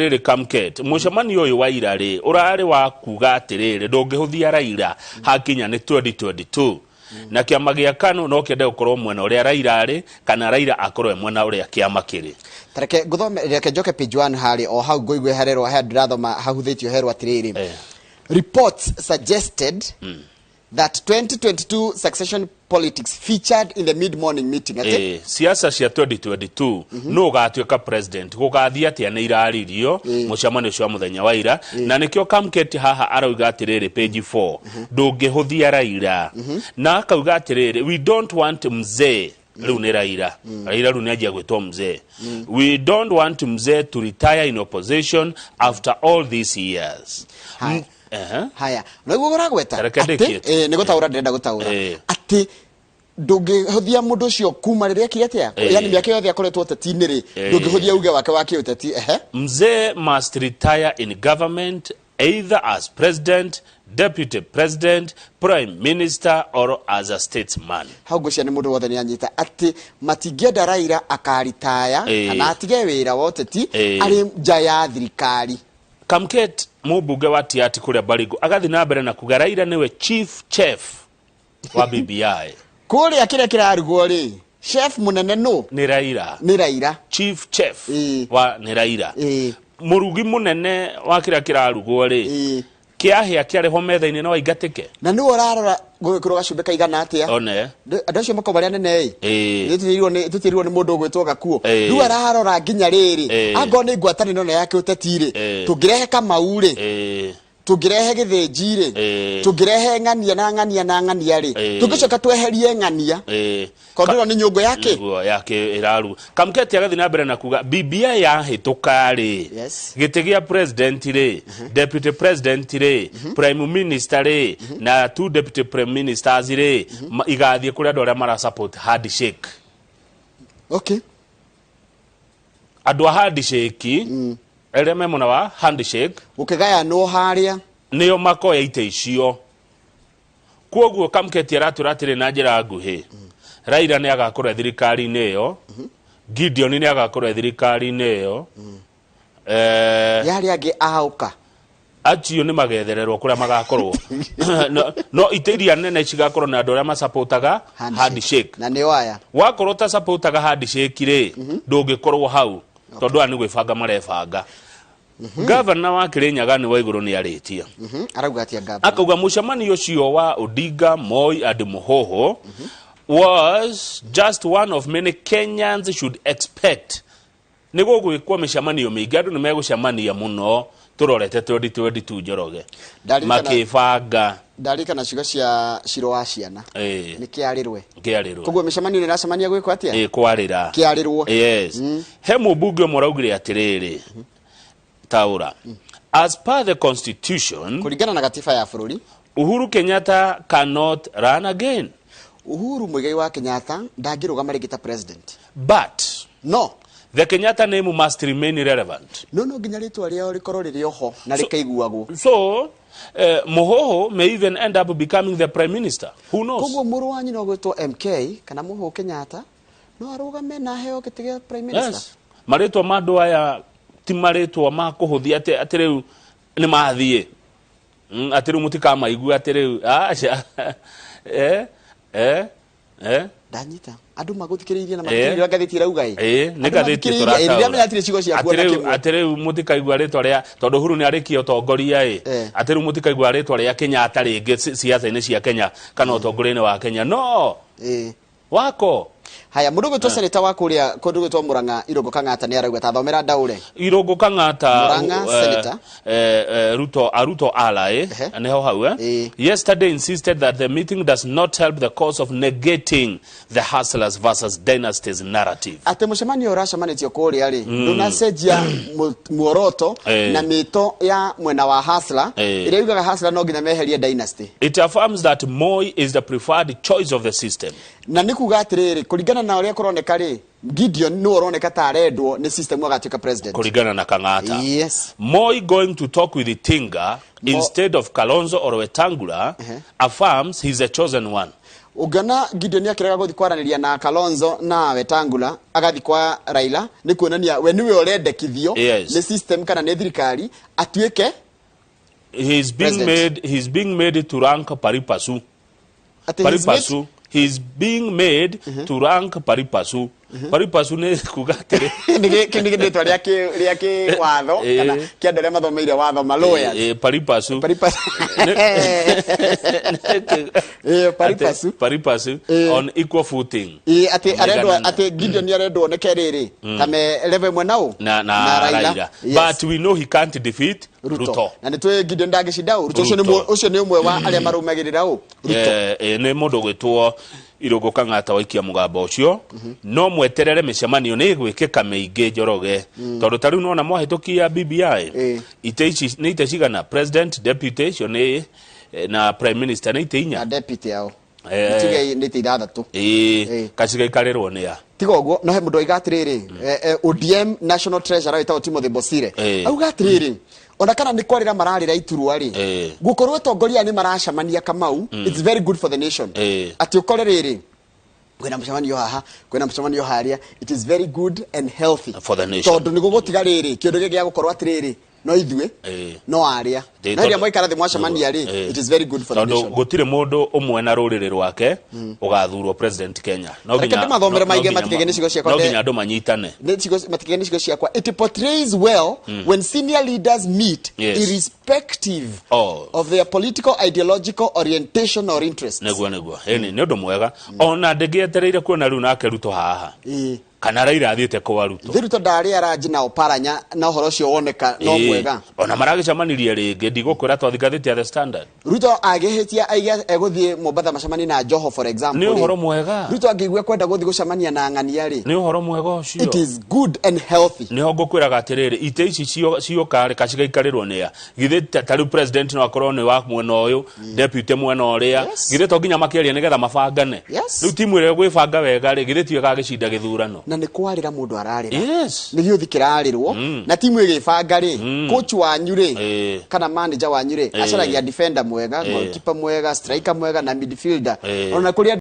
Rĩrĩ Kamket, mũcemanio ũyũ wa ira rĩ, ũrarĩ wa kuga atĩrĩrĩ, ndũngĩhũthia Raila hakinya nĩ 2022. Na kĩama gĩa KANU no kĩende gũkorwo mwena ũrĩa Raila arĩ, kana Raila akorwo e mwena ũrĩa kĩama kĩrĩ. Ta reke ngũthome, reke njoke page 1 harĩ o hau ngũigue harerwo he ndĩrathoma hahuthĩtio herwo atĩrĩrĩ. Reports suggested that 2022 succession politics featured in the mid-morning meeting. Atĩ? Siasa cia 2022 nũ ũgatuĩka president, gũgathiĩ atĩa, nĩ iraririo mũcemanio ũcio wa mũthenya wa ira, na nĩkĩo Kamket haha arauga atĩrĩrĩ, page 4, ndũngĩhũthia Raila, na akauga atĩrĩrĩ, "We don't want mzee," rĩu nĩ Raila. Raila rĩu nĩ anjia gwĩtwo mzee. "We don't want mzee to retire in opposition after all these years." Haya. Ehe. Haya, naguo ũragweta Reke ndĩkie tu. Nĩ gũtaũra ndĩrenda gũtaũra atĩ ndũngĩhũthia mũndũ ũcio kuma rĩrĩa ekire atĩa, yani mĩaka yothe akoretwo ũteti-inĩ rĩ, ndũngĩhũthia uge wake wa kĩũteti, ehe. Mzee must retire in government either as president, deputy president, prime minister or as a statesman. Hau ngwĩciria nĩ mũndũ wothe nĩ anyita atĩ matingĩenda Raila akaritaya kana atige wĩra wa ũteti arĩ nja ya thirikari. Kamket, mũmbunge wa Tiaty kũrĩa Baringo, agathiĩ na mbere na kuga Raila nĩwe chief chef wa BBI. Kũrĩa kĩrĩa kĩrarugwo rĩ, chef mũnene nũ? Nĩ Raila. Nĩ Raila. Chief chef wa nĩ Raila. Mũrugi mũnene wa kĩrĩa kĩrarugwo rĩ, kĩahĩa kĩarĩho metha-inĩ no aingatĩke. Na nĩwe ũrarora gwĩkĩrwo gacumbĩ kaigana atĩa. One. Andũ acio makorwo marĩ anene ĩ, tũtirwo nĩ mũndũ ũgwĩtwo Gakuo. Rĩu ararora nginya rĩrĩ, angorwo nĩ ngwatanĩro ĩno ya kĩũteti rĩ, tũngĩrehe Kamau rĩ, tũngĩrehe Gĩthĩnji rĩ, tũngĩrehe ng'ania na ng'ania na ng'ania rĩ, tũngĩcoka tweherie ng'ania, tondũ ĩno nĩ nyũngũ yake. Nĩguo yake ĩraru. Kamketi agathiĩ na mbere na kuga BBI yahĩtũka rĩ, gĩtĩ gĩa president rĩ, deputy president rĩ, prime minister rĩ, na two deputy prime ministers rĩ, igathiĩ kũrĩ andũ arĩa mara support handshake. Andũ a handshake, arĩa me mwena wa handshake, Gũkĩgayanwo harĩa nĩo makoya itĩ icio. Koguo Kamketi aratwĩra atĩrĩ na njĩra nguhĩ, Raila nĩ agakorwo e thirikari-inĩ ĩyo, Gideon nĩ agakorwo e thirikari-inĩ ĩyo. Yarĩa angĩ aũka. Acio nĩ magethererwo kũrĩa magakorwo, no itĩ iria nene cigakorwo na andũ arĩa masapotaga handshake. Na nĩo aya. Wakorwo ũtasapotaga handshake rĩ, ndũngĩkorwo hau, tondũ aya nĩ gwĩbanga marebanga. Gavana wa Kirinyaga nĩ wa igũrũ nĩ arĩtie. Arauga atĩa gavana? Akauga mũcemanio ũcio wa Odinga, Moi and Muhoho was just one of many Kenyans should expect. Nĩ gũgwĩkwo mĩcemanio mĩingĩ, andũ nĩ megũcemania mũno tũrorete 2022, Njoroge. Makĩbanga. Ndarikana ciugo cia Ciro wa ciana, nĩ kĩarĩrwe. Kĩarĩrwo. Koguo mĩcemanio nĩ ĩracemania gwĩkwo atĩa? Kwarĩra. Kĩarĩrwo. Yes. He mũmbunge ũmwe ũraugire atĩrĩrĩ, taũra, as per the constitution, Kũringana na gatiba ya bũrũri, Uhuru Kenyatta cannot run again. Uhuru Muigai wa Kenyatta ndangĩrũgama rĩngĩ ta president. But no the Kenyatta name must remain relevant. No nginya rĩtwa rĩao rĩkorwo rĩrĩ oho na rĩkaiguagwo. So Muhoho may even end up becoming the prime minister. Who knows? Koguo mũrũ wa nyina ũgwĩtwo MK kana Mũhũ Kenyatta no arũgame na aheo gĩtĩ gĩa prime minister. Yes. Marĩtwa ma andũ aya ti marĩtwa ma kũhũthia atĩ rĩu nĩ mathiĩ, atĩ rĩu mũtikamaigua, atĩ rĩu aca, eh, eh, eh. Ndanyita andũ magũthikĩrĩirie na mathikĩrĩirie ngathĩti ĩrauga ĩ. Ĩ nĩ Andũ ngathĩti. mathikĩrĩirie, ĩ, rĩrĩa menyatire ciugo ciaku ona kĩmwe. Atĩ rĩu mũtikaigua rĩtwa rĩa, tondũ Uhuru nĩ arĩkia ũtongoria ĩ, atĩ rĩu mũtikaigua rĩtwa rĩa Kenyatta rĩngĩ siasa-inĩ cia Kenya kana ũtongoria-inĩ wa Kenya, no wako. Haya, mũndũ gwĩtwo seneta wa kũrĩa kũndũ gwĩtwo Mũrang'a, Irũngũ Kang'ata, nĩ arauga, ta thomera ndaũre. Irũngũ Kang'ata, Murang'a, senator. Ruto, a Ruto ally, niho hau, eh? Yesterday insisted that the meeting does not help the cause of negating the hustlers versus dynasties narrative. Atĩ mũcemanio ũracemanĩtio kũrĩa rĩ, ndũnacenjia muoroto na mĩto ya mwena wa hustler ĩrĩa yugaga hustler no nginya meherie dynasty. It affirms that Moi is the preferred choice of the system. Na nĩ kuga atĩrĩrĩ, kũringana na ũrĩa kũroneka rĩ, Gideon nĩwe ũroneka ta arendwo nĩ system agatuĩka president. Kũringana na Kang'ata. Moi going to talk with Tinga instead of Kalonzo or Wetangula affirms he's a chosen one. Ũngĩona Gideon akĩrega gũthiĩ kwaranĩria na Kalonzo na Wetangula agathiĩ kwa Raila, nĩ kuonania we nĩwe ũrendekithio nĩ system kana nĩ thirikari atuĩke He's being president. made, he's being made to rank pari passu. Atĩ Pari he's made- passu. He's being made to rank pari passu. Pari passu nĩ kuga atĩrĩ. Nĩ nĩ rĩtwa rĩa kĩ rĩa kĩ watho kana kĩa andũ arĩa mathomeire watho, ma lawyers. Pari passu. Pari passu. Pari Atĩ passu. Pari passu on equal footing. Atĩ arendwo Maiganana. atĩ Gideon nĩ arendwo oneke rĩrĩ ta me level ĩmwe na ũ na Raila. Yes. But we know he can't defeat Ruto. Ruto. Na nĩ tũĩ Gideon ndangĩcinda ũ Ruto. Ũcio nĩ ũcio nĩ ũmwe wa arĩa marũmagĩrĩra ũ Ruto. Nĩ mũndũ ũgwĩtwo Irũngũ Kang'ata waikia mũgambo ũcio. No mweterere mĩcemanio nĩ ĩgwĩkĩka mĩingĩ, Njoroge, tondũ ta rĩu nona mwahĩtũkia BBI, ite ici nĩ ite cigana? President, deputy, icio nĩ na prime minister, nĩ ite na inya. Deputy yao. Tuge nĩ ite ithathatũ. Kacigaikarĩrwo nĩ a? Tiga ũguo, no he mũndũ oiga atĩrĩrĩ, ODM national treasurer wĩtagwo Timothy Bosire auga atĩrĩrĩ, ona kana nĩ kwarĩra mararĩra iturwa rĩ, gũkorwo atongoria aya nĩ maracemania, Kamau, it's very good for the nation. Atĩ ũkore rĩrĩ kwĩna mũcemanio haha, kwĩna mũcemanio harĩa, it is very good and healthy for the nation. Tondũ nĩ gũgũtiga rĩrĩ kĩũndũ gĩkĩ gĩa gũkorwo atĩrĩrĩ no ithuĩ no arĩa no ĩrĩa mwaikara thĩ mwacemania rĩ, it is very good for the tondũ nation. Gũtirĩ mũndũ ũmwe na rũrĩrĩ rwake ũgathurwo president Kenya. No Reke ndĩmathomere maige matikage nĩ ciugo ciakwa no nginya andũ manyitane. Nĩ matikage nĩ ciugo ciakwa. It portrays well when senior leaders meet irrespective of their political, ideological orientation or interests. Nĩguo ĩni nĩ ũndũ mwega, ona ndĩngĩetereire kuona rĩu nake Ruto haha kana Raila athiĩte kwa Ruto. Thĩ Ruto ndarĩ aranji na Oparanya na ũhoro ũcio woneka no mwega. Ona maragĩcemanirie rĩngĩ, ndigũkwĩra twathi ngathĩti ya The Standard. Ruto agĩhĩtia aige egũthiĩ Mombatha macemanie na Joho, for example Nĩ rĩ. ũhoro mwega. Ruto angĩigua kwenda gũthiĩ gũcemania na ng'ania rĩ, Nĩ ũhoro mwega ũcio. It is good and healthy. Nĩho ngũkwĩraga atĩrĩrĩ, itĩ ici cioka rĩ, kacigaikarĩrwo nĩ a? Githĩ ta rĩu president no akorwo nĩ wa mwena ũyũ, deputy mwena ũrĩa? Githĩ to nginya makĩaria nĩgetha mabangane? Rĩu timu ĩrĩa ĩgwĩbanga wega rĩ, githĩ tiyo ĩgagĩcinda gĩthurano? Na nĩ kwarĩra mũndũ ararĩra. Nĩ gĩũthi kĩrarĩrwo na timu ĩgĩbanga rĩ, coach wanyu rĩ kana manager wanyu rĩ, acaragia defender mwega, goalkeeper mwega, striker mwega na midfielder, ona kũrĩ andũ.